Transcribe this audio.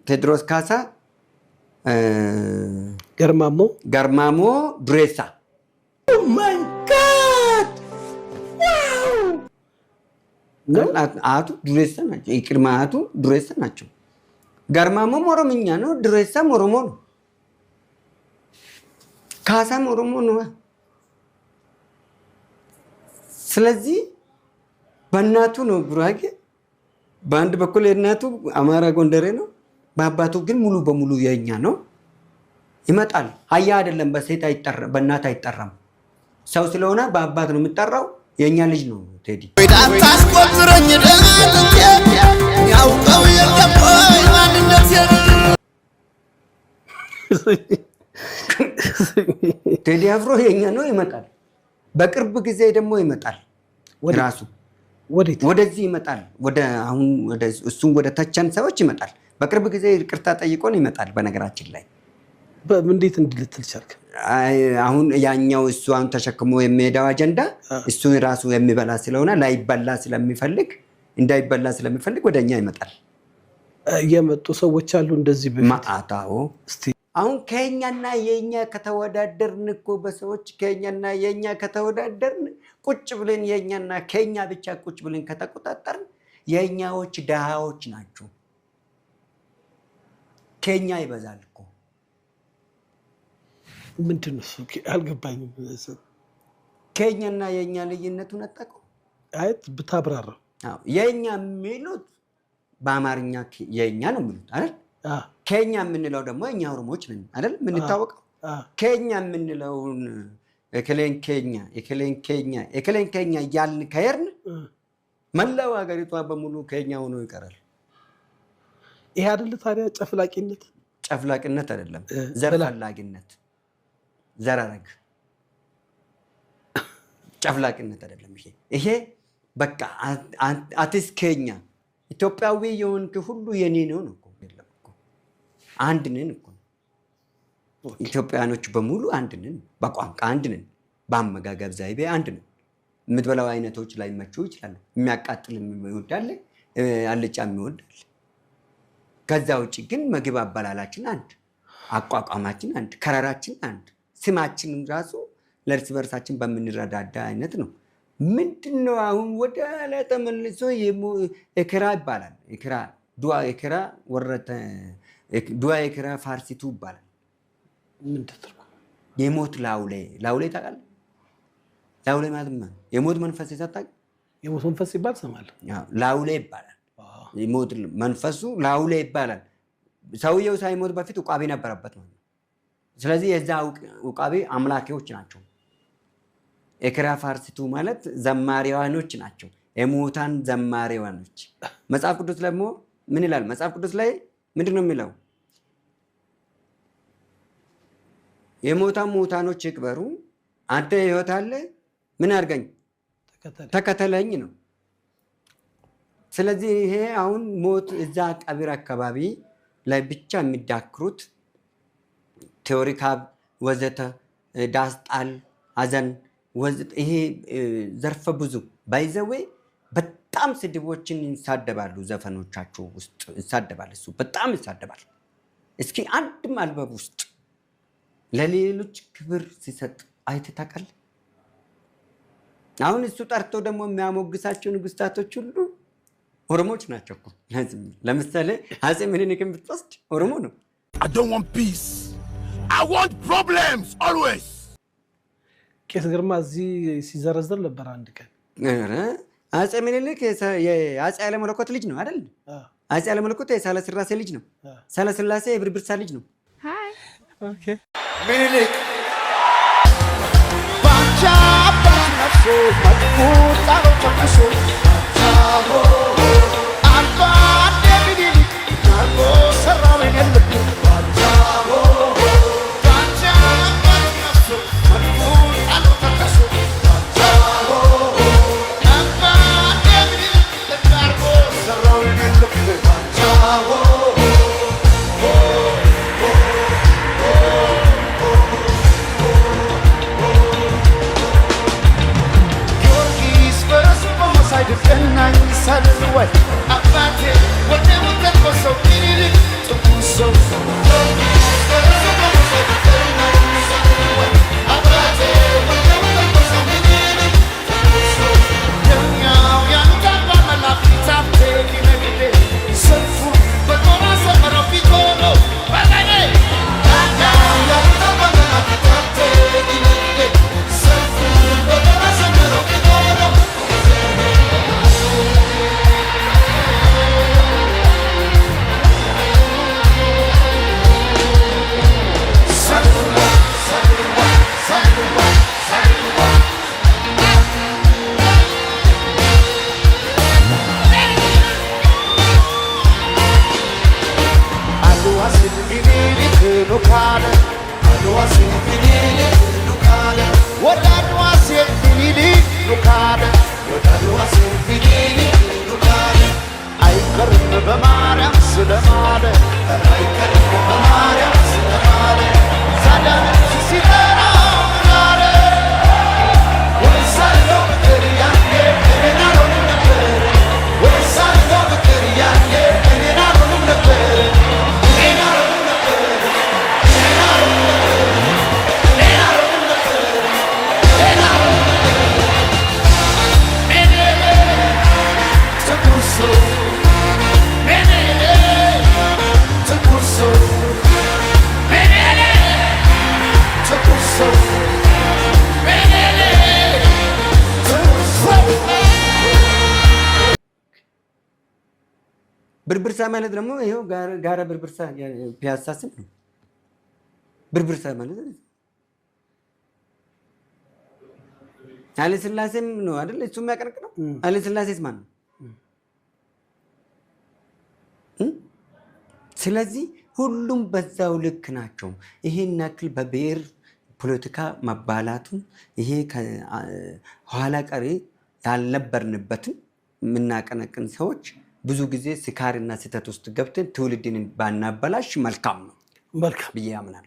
ቴዎድሮስ ካሳ፣ ገርማሞ። ገርማሞ ዱሬሳ። My God! ነው። አያቱ ዱሬሳ ናቸው። የቅድመ አያቱ ዱሬሳ ናቸው። ገርማሞም ኦሮምኛ ነው። ዱሬሳም ኦሮሞ ነው። ካሳም ኦሮሞ ነው። ስለዚህ በእናቱ ነው ጉራጌ፣ በአንድ በኩል የእናቱ አማራ ጎንደሬ ነው፣ በአባቱ ግን ሙሉ በሙሉ የኛ ነው። ይመጣል። አያ አይደለም፣ በሴት አይጠራ፣ በእናት አይጠራም። ሰው ስለሆነ በአባት ነው የሚጠራው። የእኛ ልጅ ነው ቴዲ። ታስቆጥረኝ ደጥንቴ ያውቀው የለም ወይ ማንነቴን? ቴዲ አፍሮ የኛ ነው፣ ይመጣል። በቅርብ ጊዜ ደግሞ ይመጣል ራሱ። ወዴት? ወደዚህ ይመጣል። ወደ አሁን ወደ እሱን ወደ ተቸን ሰዎች ይመጣል። በቅርብ ጊዜ ይቅርታ ጠይቆን ይመጣል። በነገራችን ላይ እንዴት እንዲህ ልትል ቻልክ? አይ፣ አሁን ያኛው እሱ አሁን ተሸክሞ የሚሄደው አጀንዳ እሱ ራሱ የሚበላ ስለሆነ ላይበላ ስለሚፈልግ፣ እንዳይበላ ስለሚፈልግ ወደ እኛ ይመጣል። የመጡ ሰዎች አሉ እንደዚህ በፊት? ማአታው እስቲ። አሁን ከኛና የኛ ከተወዳደርን እኮ በሰዎች ከኛና የኛ ከተወዳደርን፣ ቁጭ ብለን የኛና ከኛ ብቻ ቁጭ ብለን ከተቆጣጠርን የኛዎች ድሃዎች ናቸው። ከኛ ይበዛል እኮ። ምንድን ነው እሱ? አልገባኝም። ከኛና የኛ ልዩነቱን አታውቀውም? አይ፣ ብታብራራው። አዎ፣ የኛ የሚሉት በአማርኛ የኛ ነው የሚሉት አይደል? ከኛ የምንለው ደግሞ እኛ ኦሮሞዎች ነን አይደል? የምንታወቀው ከኛ የምንለውን እከሌን ኬኛ፣ እከሌን ኬኛ፣ እከሌን ኬኛ እያልን ከሄድን መላው ሀገሪቷ በሙሉ ከኛ ሆኖ ይቀራል። ይሄ አይደል ታዲያ ጨፍላቂነት? ጨፍላቂነት አይደለም፣ ዘር ፈላጊነት፣ ዘር ሐረግ ጨፍላቂነት አይደለም። ይሄ በቃ atis keenya፣ ኢትዮጵያዊ የሆንክ ሁሉ የኔ ነው ነው እኮ። የለም እኮ፣ አንድ ነን እኮ። ኢትዮጵያኖች በሙሉ አንድ ነን። በቋንቋ አንድ ነን። በአመጋገብ ዘይቤ አንድ ነን። የምትበላው አይነቶች ላይመቹ ይችላሉ። የሚያቃጥል የሚወድ አለ፣ አልጫ የሚወድ አለ። ከዛ ውጭ ግን ምግብ አበላላችን አንድ፣ አቋቋማችን አንድ፣ ከለራችን አንድ፣ ስማችን ራሱ ለእርስ በርሳችን በምንረዳዳ አይነት ነው። ምንድን ነው አሁን ወደ ኋላ ተመልሶ ኤክራ ይባላል። ኤክራ ዱዓ ኤክራ ወረተ ዱዓ ኤክራ ፋርሲቱ ይባላል። ምንድን ትርጉም? የሞት ላውሌ፣ ላውሌ ታውቃለህ? ላውሌ ማለት ምን? የሞት መንፈስ የሰጣ የሞት መንፈስ ሲባል እሰማለሁ። ላውሌ ይባላል። የሞት መንፈሱ ላውሌ ይባላል። ሰውየው ሳይሞት በፊት ውቃቤ ነበረበት ማለት ነው። ስለዚህ የዛ ውቃቤ አምላኪዎች ናቸው። ኤክራ ፋርሲቱ ማለት ዘማሪዋኖች ናቸው። የሙታን ዘማሪዋኖች። መጽሐፍ ቅዱስ ደግሞ ምን ይላል? መጽሐፍ ቅዱስ ላይ ምንድን ነው የሚለው? የሞታን ሙታኖች ይቅበሩ፣ አንተ ህይወት አለ ምን አድርገኝ ተከተለኝ ነው። ስለዚህ ይሄ አሁን ሞት እዛ ቀብር አካባቢ ላይ ብቻ የሚዳክሩት ቴዎሪካብ ወዘተ ዳስጣል ሀዘን ወዘተ ይሄ ዘርፈ ብዙ by the way በጣም ስድቦችን ይሳደባሉ። ዘፈኖቻቸው ውስጥ ይሳደባል። እሱ በጣም ይሳደባል። እስኪ አንድም አልበም ውስጥ ለሌሎች ክብር ሲሰጥ አይተህ ታውቃለህ? አሁን እሱ ጠርቶ ደግሞ የሚያሞግሳቸው ንግስታቶች ሁሉ ኦሮሞዎች ናቸው እኮ። ለምሳሌ አፄ ምኒልክን ብትወስድ ኦሮሞ ነው። I don't want peace. I want problems always. ቄስ ግርማ እዚህ ሲዘረዝር ነበር አንድ ቀን። ኧረ አፄ ምኒልክ የአፄ ኃይለ መለኮት ልጅ ነው አይደል? አፄ ኃይለ መለኮት የሳህለ ስላሴ ልጅ ነው። ሳህለ ስላሴ የብርብርሳ ልጅ ነው። ምኒልክ ባንቻ አባት ነፍሶ ቁጣው ተኩሶ አባ ምኒልክ አርጎ ሰራው የኔን ልብ ባንቻ አባት ነፍሶ ቁጣው ተኩሶ አባ ምኒልክ አርጎ ሰራው የኔን ልብ። ጊዮርጊስ ፈረስ በመሳይ ድፍናኝ ሰልወይ አባቴ። ሲል ኑካለ፣ አድዋ ሲል ኑካለ፣ ወደ አድዋ ሲል ኑካለ፣ ወደ አድዋ ሲል ኑካለ፣ አይቀርም በማርያም ስለማለ፣ አይቀርም በማርያም ስለማለ፣ ሳዳን ሲጠራ ምናለ? ወይሳለው ፍቅር ያኔ እኔን አልሆንም ነበር፣ ወይሳለው ፍቅር ያኔ እኔን አልሆንም ነበር፣ እኔን አልሆንም ነበር፣ እኔን አልሆንም ነበር፣ እኔን አልሆንም ነበር፣ እኔን አልሆንም ነበር። እኔ ትኩስ ሰው፣ እኔ ትኩስ ሰው፣ እኔ ትኩስ ሰው፣ እኔ ትኩስ ሰው። ብርብርሳ ማለት ደግሞ ይኸው ጋራ ብርብርሳ ፒያሳ ስም ነው። ብርብርሳ ማለት ኃይለ ሥላሴም ነው አይደል? እሱ የሚያቀነቅነው ኃይለ ሥላሴስ ማን ነው? ስለዚህ ሁሉም በዛው ልክ ናቸው። ይሄን ያክል በብሔር ፖለቲካ መባላቱን ይሄ ኋላ ቀሪ ያልነበርንበትን የምናቀነቅን ሰዎች ብዙ ጊዜ ስካርና ስህተት ውስጥ ገብተን ትውልድን ባናበላሽ መልካም ነው መልካም ብዬ አምናለሁ።